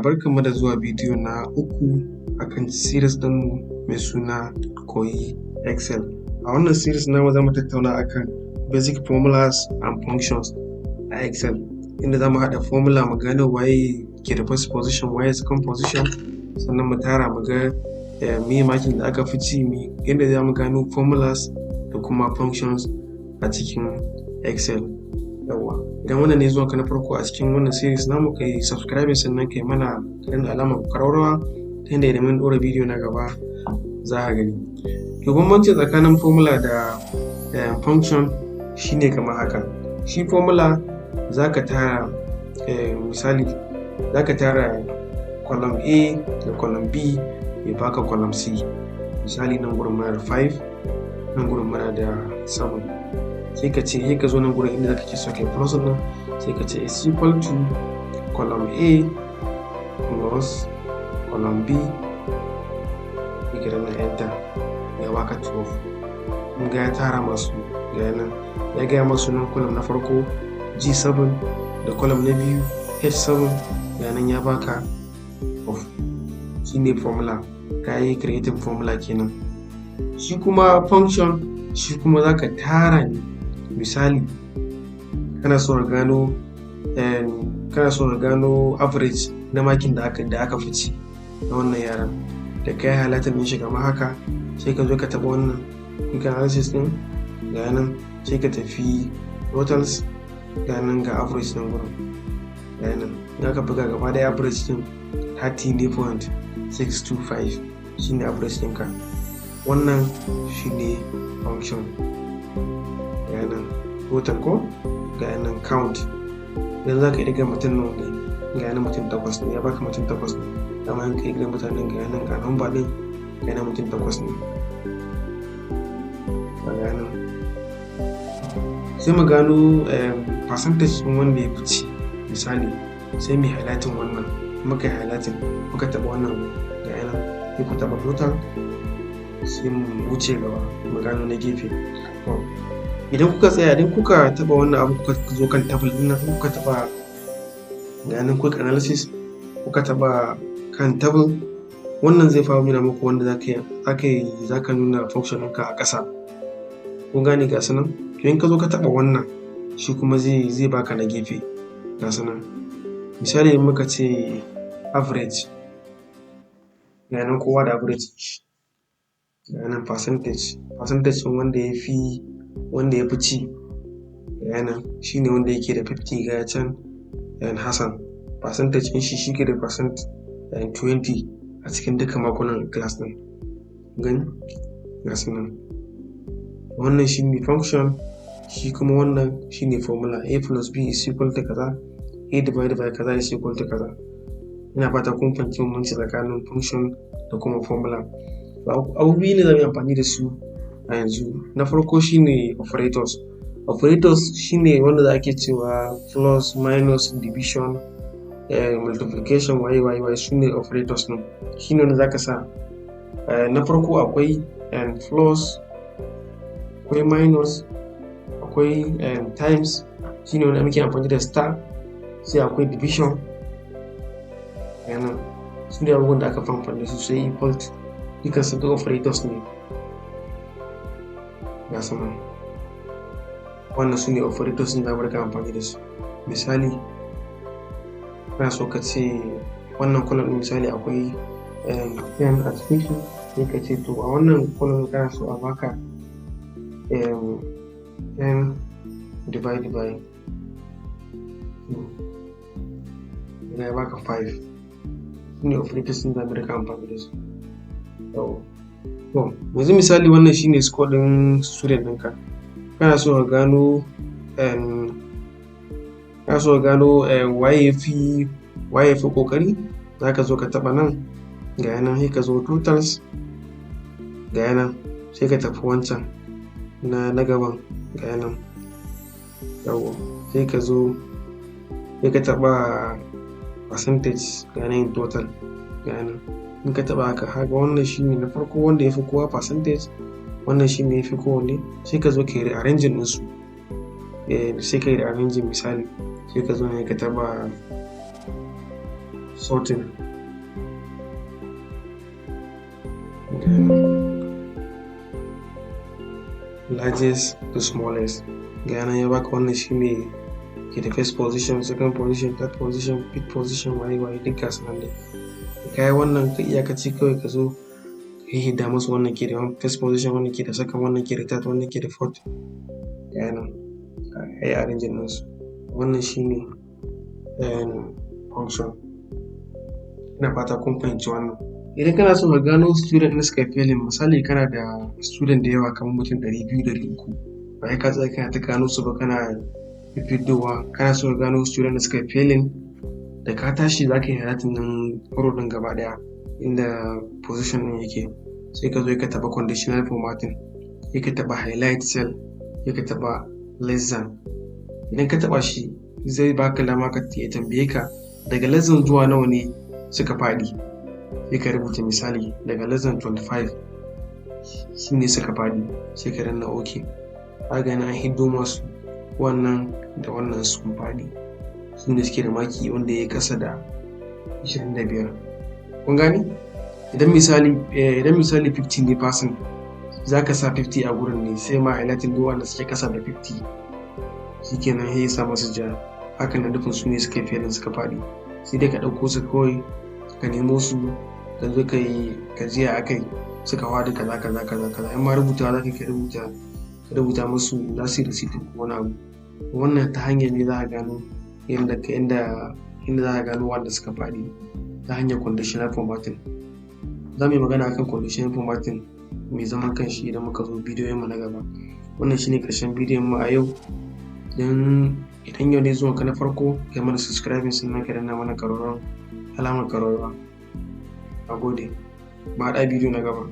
Warhaka, barkanmu da zuwa bidiyo na uku akan series ɗinmu mai suna Koyi Excel. A wannan series namu, za mu tattauna akan basic formulas and functions a Excel, inda za mu haɗa formula mu gano waye ke da first position, waye second position, sannan mu tara mu ga meye makin da aka fi ci, yadda za mu gano formulas da kuma functions a cikin Excel. Yawwa, idan wannan ne zuwanka na farko a cikin wannan series namu, ka yi subscribing, sannan ka yi mana, ka danna alamar ƙararrawa, ta yadda idan mun ɗora bidiyo na gaba za ka gani. To, bambanci tsakanin formula da function shi ne kamar haka: shi formula za ka tara, misali, za ka tara column A da column B ya baka column C. Misali, nan gurin muna da 5, nan gurin muna da 7. Sai ka ce, sai ka zo nan gurin inda kake so kai plus ɗin, sai ka ce is equal to column A plus column B, sai ka danna enter, ya baka 12. Kun ga ya tara masu, ga nan ya gaya masu sunan column na farko G7 da column na biyu H7, ga nan ya baka 12. Shi ne formula, ka yi creating formula kenan. Shi kuma function, shi kuma za ka tara ne. Misali, kana so ka gano average na makin da aka fi ci na wannan yaran da ka yi highlighting ɗin shi kamar haka, sai ka zo ka taɓa wannan quick analysis ɗin, ga nan, sai ka tafi totals, ga nan, ga average nan gurin, ga nan. In aka buga gaba ɗaya, average ɗin 30 ne.625, shine average ɗinka. Wannan shine function. Ga nan total, ko ga nan count. Idan za ka ƙirga mutum nawa ne, ga nan mutum takwas ne, ya baka mutum takwas ne. Dama in ka ƙirga mutanen, ga nan, ga number ɗin, ga nan mutum takwas ne, ga nan. Sai mu gano percentage ɗin wanda ya fi ci. Misali, sai mu highlighting wannan, muka yi highlighting, muka taɓa wannan, ga nan, sai ku taɓa total, sai mu wuce gaba mu gano na gefe. Idan kuka tsaya, idan kuka taɓa wannan abu, kuka zo kan table ɗin nan, kuka taɓa, ga nan quick analysis, kuka taɓa kan table, wannan zai fara nuna muku wanda zaka nuna function ɗinka a ƙasa. Kun gane? Ga su nan. To, in ka zo ka taɓa wannan, shi kuma zai baka na gefe, ga su nan. Misali, in muka ce average, ga nan kowa da average, ga nan percentage, percentage ɗin wanda ya fi ci, ga nan shi ne wanda yake da 50, ga can Hassan, percentage ɗin shi, shi ke da percent 20 a cikin duka makunan class ɗin. Gani, ga su nan. Wannan shi ne function, shi kuma wannan shi ne formula: a plus b is equal to kaza, a divided by kaza is equal to kaza. Ina fata kun fahimci bambanci tsakanin function da kuma formula. Abu biyu ne za mu yi amfani da su a yanzu. Na farko shine operators. Operators shine wanda za ake cewa plus, minus, division, multiplication, waye waye waye, su ne operators ɗin. Shine wanda zaka sa, na farko akwai plus, akwai minus, akwai times, shine wanda muke amfani da star, sai akwai division. Nan su ne abubuwan da aka fi amfani da su. Sai equal to, dukan su duk operators ne, ga su nan. Wannan su ne operators da muka amfani da su. Misali, kana so ka ce wannan column ɗin, misali, akwai 10 a cikin shi, sai ka ce to, a wannan column kana so a baka 10 divide by 2, ya baka 5. Su ne operators ɗin da muka amfani da su. To, yanzu misali, wannan shine score ɗin student ɗinka. Kana so ka gano waye yafi ƙoƙari, za ka zo ka taɓa nan, ga nan, sai ka zo totals, ga nan, sai ka tafi wancan na gaban, ga nan. Yawwa, sai ka zo, sai ka taɓa percentage, ga nan total, ga nan. In ka taɓa haka, haka wannan shine na farko wanda ya fi kowa percentage, wannan shine ya fi kowanne. Sai ka zo ka yi rearranging ɗinsu, sai ka yi rearranging. Misali, sai ka zo ne ka taɓa Sorting, largest to smallest. Ga nan ya baka, wannan shine ke da first position, second position, third position, fifth position, waye waye, duk ga su nan dai. Ka yi wannan, ka iyakaci kawai ka zo ka hidda musu, wannan ke da first position, wannan ke da second, wannan ke da third, wannan ke da fourth. Ga nan ka yi arranging ɗinsu. Wannan shine function. Ina fata kun fahimci wannan. Idan kana so ka gano student ɗin suka failing, misali kana da student da yawa kamar mutum 200, 300, ba sai ka tsaya kana ta gano su ba, kana fiddowa. Kana so ka gano student da suka failing, da ka tashi za ka yi highlighting ɗin row ɗin gaba ɗaya inda position ɗin yake, sai ka zo ka taɓa conditional formatting, sai ka taɓa highlight cell, sai ka taɓa less than. Idan ka taɓa shi, zai baka dama ka ya tambaye ka daga less than zuwa nawa ne suka faɗi. Sai ka rubuta, misali, daga less than 25 su ne suka faɗi, sai ka danna OK. Ka ga an hiddo masu wannan da wannan sun faɗi, su ne suke da maki wanda ya kasa da 25. Kun gane? Idan misali 50 ne passing, za ka sa 50 a gurin ne, sai ma highlighting duk wanda suke kasa da 50, shikenan, sai ya sa masu ja. Hakan na nufin su ne suka yi failing, suka faɗi. Sai dai ka ɗauko su kawai, ka nemo su, ka zo ka yi ka jiya a kai suka faɗi, kaza kaza kaza kaza. In ma rubutawa za ka yi, ka rubuta musu za su yi receipt ko wani abu. Wannan ta hanyar ne za a gano inda za a gano wanda suka faɗi ta hanyar conditional formatting. Za mu yi magana akan conditional formatting mai zaman kanshi idan muka zo bidiyon mu na gaba. Wannan shine ƙarshen bidiyon mu a yau. Idan yau ne zuwanka na farko, kai mana subscribing, sannan ka danna mana ƙararrawar, alamar ƙararrawa. A gode, mu haɗa bidiyo na gaba.